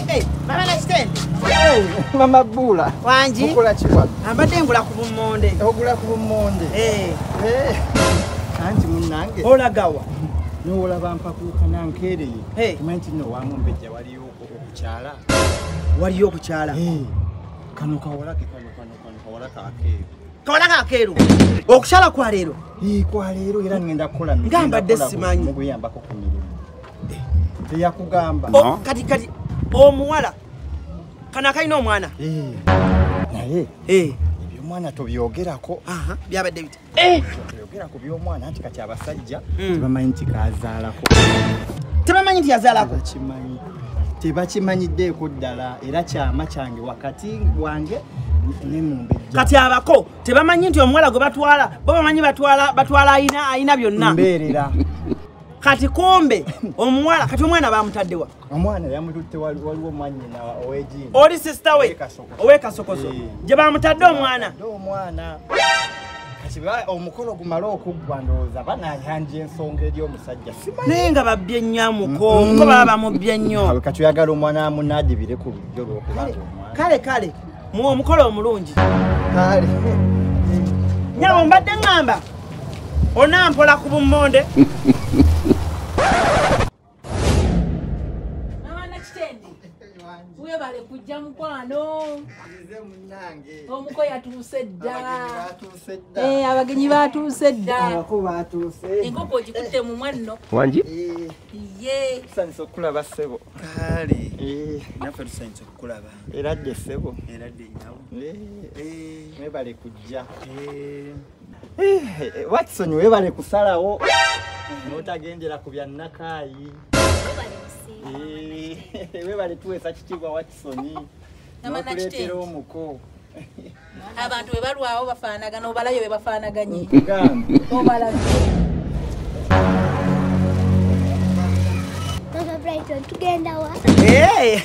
Hey, mama Nakitende. Hey, mama Bula. Wanji? Okola kiwa. Ambadde ngula ku bummonde. Ogula ku bummonde. Eh. Eh. Anti munnange. Olagawa. N'olaba mpakuuka nankeereye. Hey. Tumanyi nti nno wa Mumbejja waliyo okukyala. Waliyo okukyala. Hey. Kano kawala ke kano kano kano kawala kakeeru. Kawala kakeeru. Okukyala kwa leero. Eh, kwa leero era ngenda kukola mirimu. Ngamba mbadde simanyi. Muguyambako ku mirimu. Teyakugamba. Oh, kati kati omuwala kana kalina omwana. Eh. Naye. Eh. Eby'omwana tobyogerako. Aha, byabadde biti. Eh. Tobyogera ku by'omwana anti kati abasajja tebamanyi nti kazaalako. Tebamanyi nti yazaalako. Tebakimanyi. Tebakimanyiddeeko ddala era kyama kyange wakati wange ne Mumbejja. Kati abako tebamanyi nti omuwala gwe batwala, bo bamanyi batwala batwala ayina ayina byonna. Mbeerera. Kati kumbe omuwala kati omwana bamutaddewa. Omwana yamututte waliwo mwannyina ow'ejiini. Oli sister we ow'ekasokoso. Gye bamutadde omwana. Omwana. Kati omukolo gumala okuggwa ndowooza banayanja ensonga eri omusajja. Simanyi. Naye nga babbye nnyo amuko, ko baba bamubbye nnyo. Kati oyagala omwana amunaadibire ku lujjo lw'okubanga omwana. Kale kale, muwe omukolo omulungi. Kale. Nnyabo mbadde ŋŋamba onampola ku bummonde. Mama Nakitende, webale kujja mukwano. Nze munnange. Omuko yatuuse dda. Eh, abagenyi batuuse dda. Abako batuuse. Enkoko ogikutte mu mwanno. Wangi? Ye. Tusanyuse okukulaba ssebo. Kale. Naffe tusanyuse okukulaba. Era dde ssebo. Era dde nnyabo. Eh. Webale kujja. Eh. Watson webale kusalawo. N'otagendera ku bya Nakaayi. Webale tuweesa kitiibwa Watson. N'otuleetera omuko. Abantu bwe balwawo bafaanagana, obalayo bwe bafaanaganye. Nkugambe. Obalabye. Mama Brighton, tugenda wa? Eh,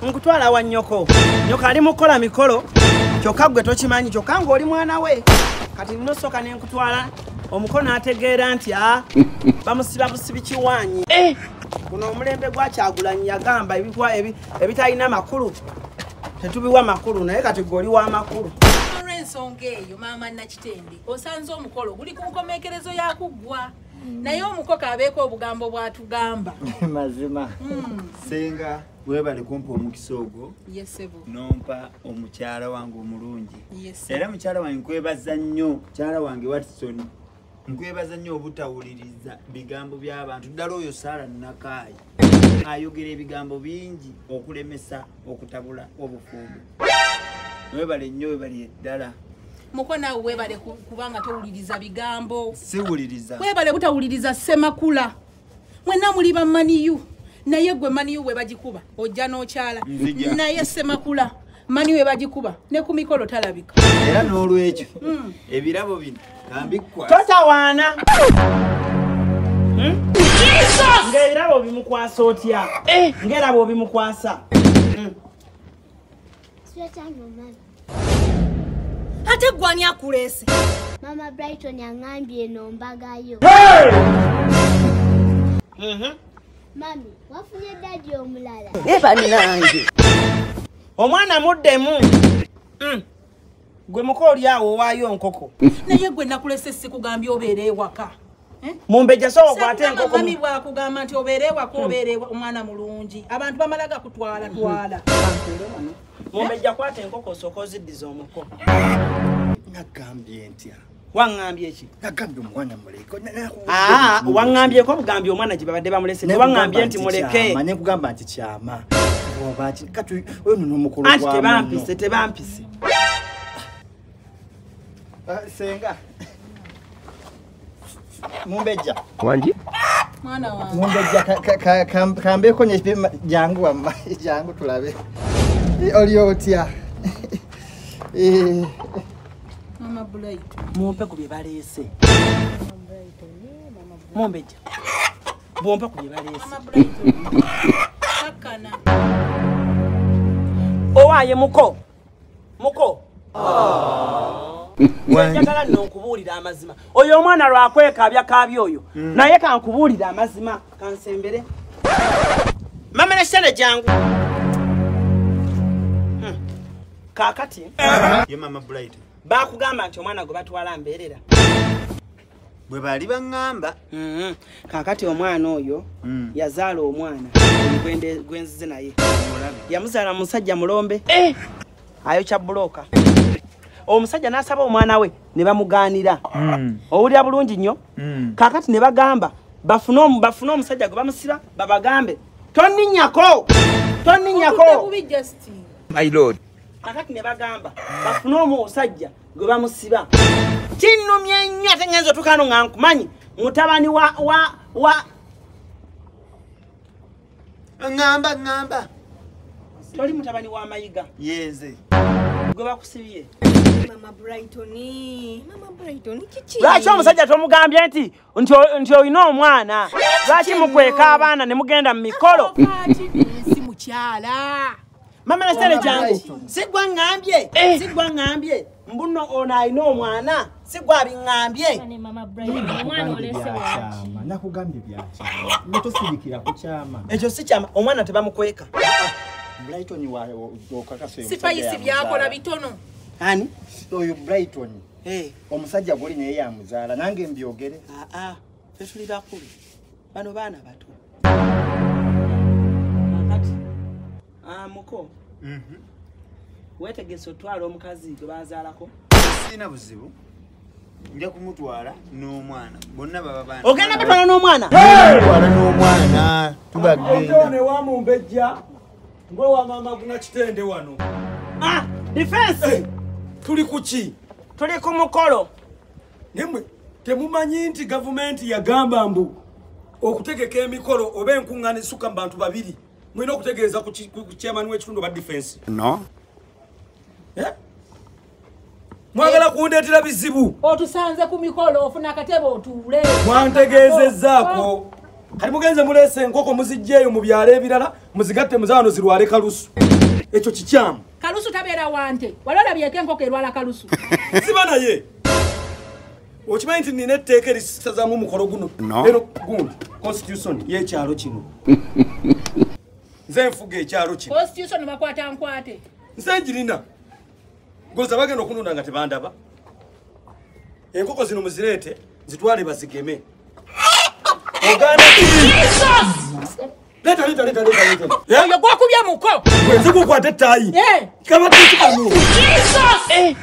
nkutwala wa nnyoko. Nnyoko ali mu kukola mikolo, kyokka ggwe tokimanyi, kyokka ng'oli mwana we. Kati nno sooka ne nkutwala, omukono ategeera nti bamusiba busibi kiwaanyi. Guno omulembe gwa Kyagulanyi yagamba ebitalina makulu tetubiwa makulu, naye kati ggwe oli wa makulu. Olw'ensonga eyo maama Nakitende, osanze omukolo guli ku nkomekerezo ya kuggwa. Naye omuko kabeeko obugambo bw'atugamba. Mazima. Ssenga webale kumpa omukisa ogwo. Yes ssebo. Nompa omukyala wange omulungi. Yes. Era mukyala wange nkwebaza nnyo, mukyala wange Watson. Nkwebaza nnyo obutawuliriza bigambo by'abantu. Ddala oyo Sarah Nakaayi ayogera ebigambo bingi okulemesa okutabula obufumbo. Webale nnyo, webale ddala. Muko naawe webale kubanga towuliriza bigambo. Siwuliriza. Webale butawuliriza Ssemakula. Mwenna muli ba maniyu. Naye gwe maniyu we bagikuba ojja n'okyala. Naye Ssemakula maniyu we bagikuba ne ku mikolo talabika. Era n'olwekyo ebirabo bino kambikwasa. Totawaana. Jesus! Ng'ebirabo bimukwasa otya? Ng'erabo bimukwasa. Ate ggwe ani akuleese? Mama Brighton yangambye eno mbagayo. Mami, wafunye daddy omulala. Ne bannange. Omwana muddemu. Gwe muko oli awo owaayo nkoko. Naye gwe nakulese sikugambye obeere ewaka. Mumbejja sooka okwate enkoko. Mami bw'akugamba nti obeere ewaka obeere omwana mulungi. Abantu bamala gakutwala twala. Mumbejja kwata enkoko osooke oziddize omuko. Nagambye ntya? Waŋŋambye ki? Nagambye omwana muleke. Waŋŋambyeko bugambye omwana gye babadde bamulese. Tewaŋŋambye nti muleke. Ne nkugamba nti kyama. Oba ki kati oyo nno omukolo gwa. Anti tebampise, tebampise. Ssenga. Mumbejja. Wangi? Mwana wange. Mumbejja kambeeko jangu wamma, jangu tulabe. Oli otya? Mama Brighton. Mumpe ku bye baleese. Mumbejja. Bwompe ku bye baleese. Mama Brighton. Kakkana. Owaaye muko. Muko. Njagala nno nkubuulira amazima. Oyo omwana lwakwekaabya kaabya oyo. Naye kankubuulira amazima kansembere. Mama Nakitende jangu. Kaakati ye Mama Bright bakugamba nti omwana gwe batwala mbeerera. Bwe bali baŋŋamba. Kaakati omwana oyo yazaala omwana gwenzize naye. Yamuzaala musajja mulombe. Ayokya bulooka. Omusajja n'asaba omwana we ne bamugaanira. Owulira bulungi nnyo. Kaakati ne bagamba bafune omusajja gwe bamusiba babagambe tonninnyako. Tonninnyako. My lord. Kaakati ne bagamba bafune omusajja gwe bamusiba. Kinnumye nnyo ate ngenze otuuka nga nkumanyi mutabani wa ŋŋamba. Toli mutabani wa Mayiga. Yenze. Gwe bakusibye. Mama Brighton kiki? Lwaki omusajja tomugambye nti olina omwana? Lwaki mukweka abaana ne mugenda mu mikolo? Si mukyala. Mama nasere jangu. Sigwa ŋŋambye. Sigwa ŋŋambye. Mbuno ono alina omwana. Sigwa abiŋŋambye. Mama Brighton omwana olese waki? Nakugambye byakyama. Netosirikira ku kyama. Ekyo si kyama, omwana tebamukweka. Brighton wa okakasa oyo. Sipayisi byakola bitono. Ani? Oyo Brighton. Omusajja goli naye yamuzaala nange mbyogere. Ffe tuli bakulu. Bano baana bato. Kakati. Muko. Weetegese otwala omukazi gwe baazaalako? Sirina buzibu. Nja kumutwala n'omwana. Bonna baba baana. Ogenda batwala n'omwana? Batwala n'omwana. Tubagenda. Otone wa Mumbejja. Ngwe mama guna kitende wano. Defense. Tuli kuki? Tuli ku mukolo. Nemwe temumanyi nti gavumenti yagamba mbu okutegeka emikolo oba enkuŋŋaana esukka mu bantu babiri mulina okutegeeza ku chairman w'ekitundu oba defense. No. Mwagala kundeetera bizibu. Otusanze ku mikolo ofuna akatebe otuule. Mwantegeezezzaako. Kati mugenze muleese enkoko muzijjeeyo mu byalo ebirala muzigatte muzaano zirwale kalusu. Ekyo kikyamu. Kalusu tabeera wante. Wali olabyeko enkoko erwala kalusu. Siba naye. Okimanyi nti nina etteeka erisazaamu omukolo guno. Eno gundi constitution y'ekyalo kino. Nze nfuga ekyalo kino. Constitution bakwata nkwate. Nze njirina. Goza bagenda okunonda nga tebandaba. Enkoko zino muzireete zitwale bazigeme. Oganda Leta. Oyo gwakubye muko. Gwe nze gukwata ettaayi. Kabadde ki kano? Jesus!